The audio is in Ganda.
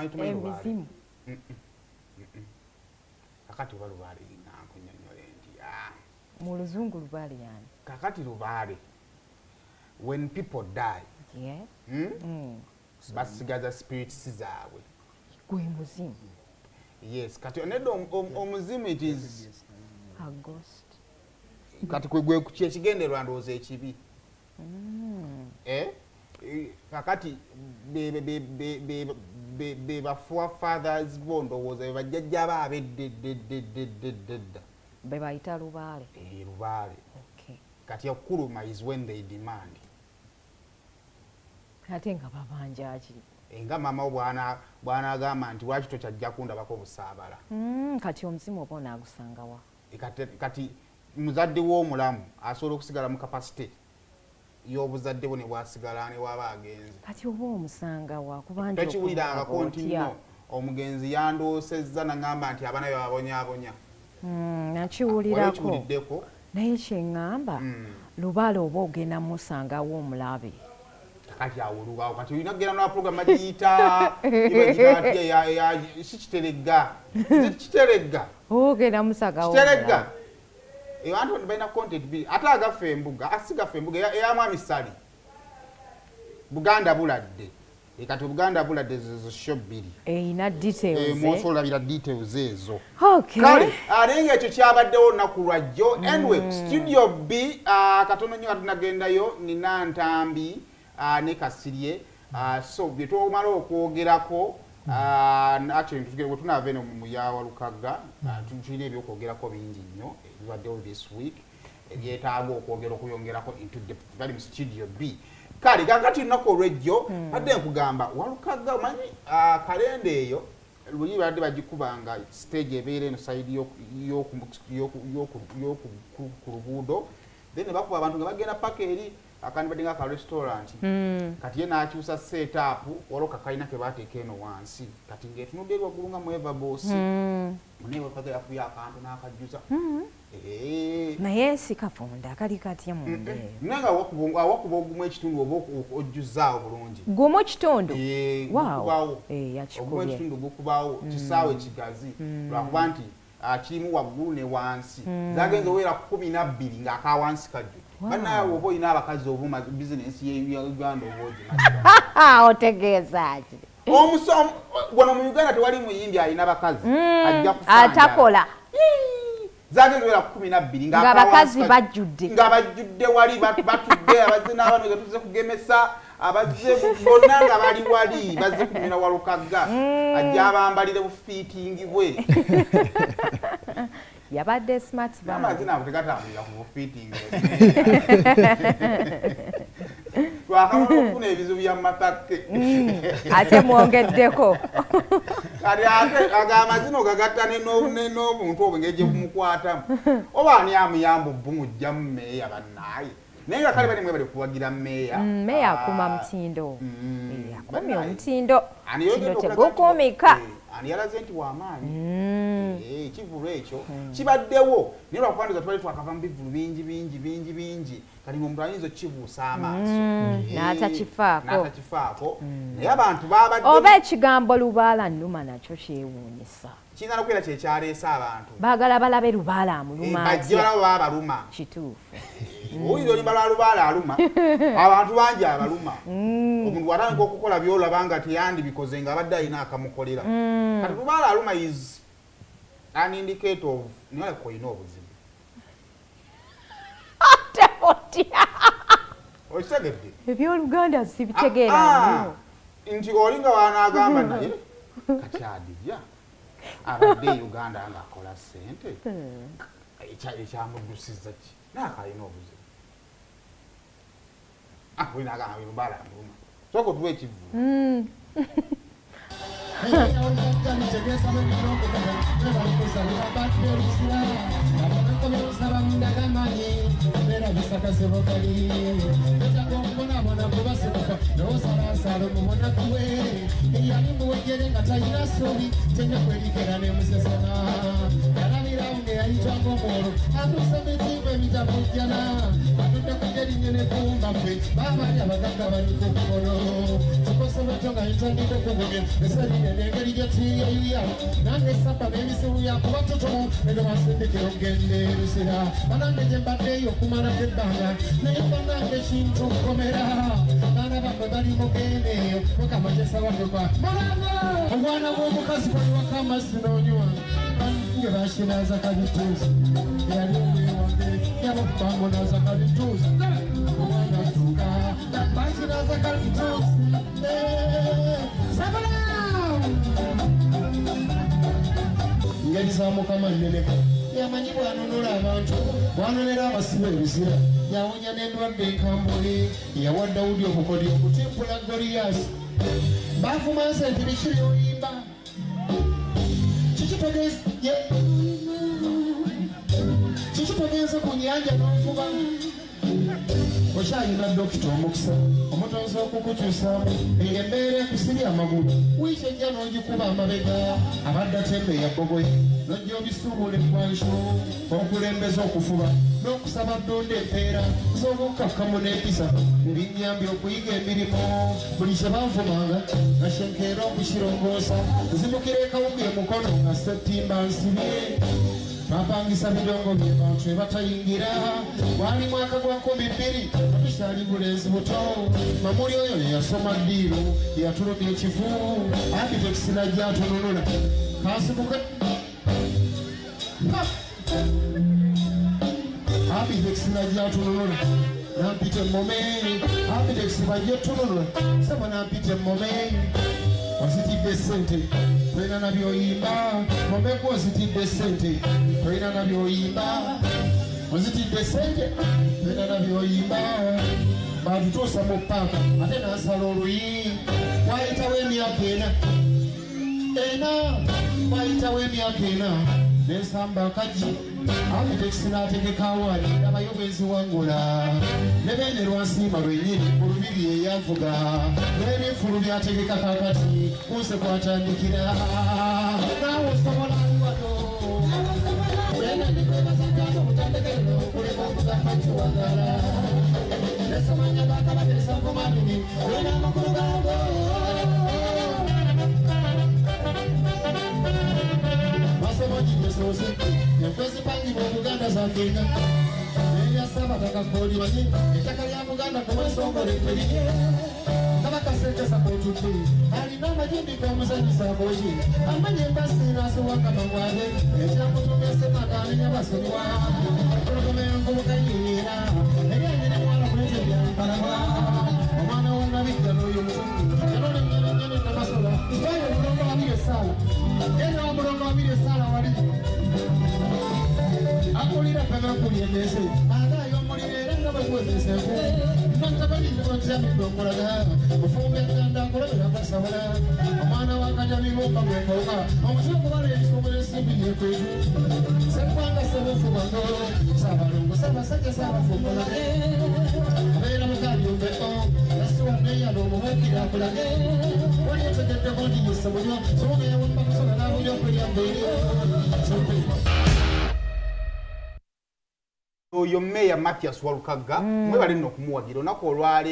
Tumanyi lubaale. Emizimu. Kakati oba lubaale nankunyonyola nti Mu Luzungu lubaale yani? Kakati lubaale, when people die, Basigaza spirits zaabwe. Gwe muzimu. Yes, kati nedda omuzimu it is A ghost. Kati gwe kyekigendererwa ndowooza ekibi. Eh? Kakati be ba forefathers bo ndowooza be bajjajja bo ab'eddeddeddeddeddedda. Be bayita lubaale. Eh, lubaale. Okay. Kati okuluma is when they demand. Ate nga babanja ki? Nga maama wo bw'anaagamba nti lwaki tokyajja kundabako busaabala. Kati omuzimu oba onaagusanga wa? Kati muzadde w'omulamu asobola okusigala mu capacity y'obuzadde bwo ne bwasigala ne bw'aba agenze. Kati oba omusanga wa? Kubanja Tokiwulirangako okulaba nti otya? nno omugenzi yandoosezza n'aŋŋamba nti abaana be babonyaabonya. Nakiwulirako. Wali okiwuliddeko? Naye kye ŋŋamba, lubaale oba ogenda musangawo omulabe. Kati awo olugaawo, kati olina kugenda na program bagiyita, bagiyita batya, si kiteregga. Si kiteregga. Ogenda musangawo Kiteregga. omulabe. Abantu balina content bbiri. Ate agaffe embuga, asigaffe embuga eya Mwami Ssali. Buganda buladde. Kati Buganda buladde zo show bbiri. Erina details, eh? Mwosobola olabira details ezo. Okay. Kale, naye ng'ekyo kyabaddewo olunaku lwa jjo. Anyway, Studio B, katono nnyo katunagendayo, nina Ntambi, ne Kasirye. So bye tumala okwogerako, actually, bwe tunaava eno mu ya Walukagga, tulina ebyokwogerako bingi nnyo ebibaddewo this week ebyetaaga okwogera okuyongerako into depth. Bali mu Studio B. Kale kakati olunaku olw'ejjo badde nkugamba Walukagga, omanyi, kalenda eyo luli badde bagikubanga stage ebeera eno side ku luguudo, then ne bakuba abantu nga bagenda paka eri akandibadde nga ka restaurant. Kati ye n'akyusa setup, waliwo kakalina ke baateeka eno wansi, kati ng'etunudde eri waggulu nga mu Everboss. Munaye Walukagga yakubye akantu n'akajjuza. Naye si kafunda, kali katya munda eyo? Naye nga awakuba ogumu ekitundu oba ojjuzaawo bulungi. Gumu kitundu? Eh, Wow. gukubawo. Yakikubye. Ogumu ekitundu gukubawo, kisaawe kigazi. Lwakuba nti kirimu waggulu ne wansi. Zagenze owera 12 ng'akawansi kajjudde. Wow. Bannaawe oba olina abakazi oba bizinensi ya Uganda oba ogimaze. Otegeeza ki? Wano mu Uganda tewali muyimbi alina bakazi. Ajja kufa njala. Atakola. Zagenze owera 12 Nga abakazi bajjudde. Nga bajjudde wali batudde, abazze n'abaana nga tuzze kugemesa, abazze bonna nga bali wali, bazze kumira Walukagga. Ajja abambalire bufiitingi bwe. Yabadde smart bambi. N'amazina abo tegatambulira ku bufiitingi. Twakamala okufuna ebizibu bya Matake. Ate mwongeddeko. Kati ate aga amazina ogagatta n'obuntu obwo engeri gye bumukwatamu. Oba ani amuyamba obumugyamu mmeeya bannaaye. Naye nga kale bali mwe bali kuwagira mmeeya. Mmeeya akuuma mutindo. Akuumye Bannaaye. omutindo. Ani yogedde Mutindo okulaga nti tegukuumika. Ani yalaze nti w'amaanyi. Ekivvulu ekyo kibaddewo. Naye lwakuba ndowooza tubadde twakava mu bivvulu bingi, bingi, bingi, bingi. Kati ng'omuntu ayinza okukibuusa amaaso. N'atakifaako. N'atakifaako. Naye abantu babadde Oba ekigambo lubaala nnuma nakyo kyewuunyisa. Kiyinza n'okubeera kye kyaleese abantu. Baagala balabe lubaala amuluma Bajje atya. balabe baabaluma. Kituufu. Owulira oluyimba lwa lubaala aluma. Abantu bangi abaluma. Omuntu bw'atandika okukola by'olaba nga teyandibikoze ng'abadde alina akamukolera. Kati lubaala aluma is an indicator of naye olabika olina obuzibu. Ate otya? Okitegedde? Ebyoluganda sibitegeera nnyo. Nti oli nga wanaagamba naye kati Adija abadde e Uganda ng'akola ssente. Ekyamuddusiza ki? Naye akalina obuzibu. Olina agamba lubaala amuluma. Sooka otuwe ekivvulu. wange yayitwako omwolo atuuse mitimba emitabujjana atudde ku jerinye ne kumbaffe baabali abagagga bali ku kkono kikosobeto nga ntandika okugumya eserinye n'engeri gye tuyayuya nange sapa n'ebizibu byakuba tutumu eno basindikira okugenda erusira banange gye mbaddeeyo okumalako ebbanga naye banange kintu nkomera baana baffe bali mugenda eyo mukama kyesaba tukwa mulanga omwana w'omukazi baliwako amazzi n'onywa bange bakinaza kabituuzi eyali omwoyo wange yabakubamunaza kabituuzi omwana tuuka bakinaza kabituuzi sabula ngeri za mukama nneneko yamanyi bw'anunula abantu bw'anonera abasibe ebizira yawonya n'endwadde enkambwe yawa Dawudi obukodyo okutimpula Goliyaasi baafumanse nti biki by'oyimba kiki togenze ku nnyanja n'ovuba okyalina dokita omukisa omutonzi okukukyusaamu eyo embeera ekusibye amagulu wiiki ejja n'ogikuba amabega abadde atembeeya bbogoye n'ojja obisuubula eggwansho okulembeza okufuba n'okusaba ddonda empeera z'obukkakkamu n'empisa ebinnyambye okuyiga emirimu buli kye banvumanga nga kyenkeera okukirongoosa nzimukira ekawuga emukono nga settimba nsibye bapangisa bidongo bye bantu ebatayingira gwali mwaka gwa 2000 tukyali bulenzi buto mamuli oyo yasoma ddiiro yatulumya ekifu Abitex najja atununula kansibuke Abitex najja atununula nampita emmome Abitex bajja otununula sebo nampita emmome ozitidde ssente tolina na by'oyimba momeko ozitidde ssente tolina na by'oyimba ozitidde ssente tolina na by'oyimba batutuusa mu ppaaka ate n'asala oluyi wayitawo emyaka ena wayitawo emyaka ena nensamba akaggi Abitex n'ategeka awaali ndabayo bwenziwangula ne beene lwansiima lwennyini ku lubiri eyanvuga n'ebinfulu byategeka kaakati kunse kwatandikira naawe osobola ali wano ena ndikwebaza ntaano obutandekerera okulema okugamba nti wangala nesamanya gakabaka ensanvu mu abiri olina amakulu gaago masomo enkwe zipangibwa Obuganda zagenga n'erya Ssabataka k'olimanyi ettaka lya Buganda kuwensongole terinye Kabaka Ssekesa kw'otudde alina amagimbi g'omuzanyisa akoki amanya embasi n'asowa kamangwabe ekyamutumya Ssemaka amenya basonyiwa empologoma envubuka yiira eryanyina mwala kulete byampalabwa omwana wa Nabijja n'oyo mutundu yanone nnyene Namasola kitaaye omulongo wabiri essaala ena omulongo wabiri essaala wali akulira pagakulya emmeese agaayo omuliro era nga bwe nontabalindikotyamidde okulaga mufumbi aganda akulabira basobola omwana wa Kajabibumba gwenkooka omuti okubala ebisuubula ensimbi lyekwetu sseggwanga ssebufubango saabalongo ssaabasajja saabafumbulage abeera mukalyumbeko yasiwa neyala omubuukira akulage wali otegeddeko nti ye Ssebunywa soboga yawamba kusola n'abulya okulya mbeeri oyo Meya Mathias Walukagga mwebale nno okumuwagira olunaku olwaleero.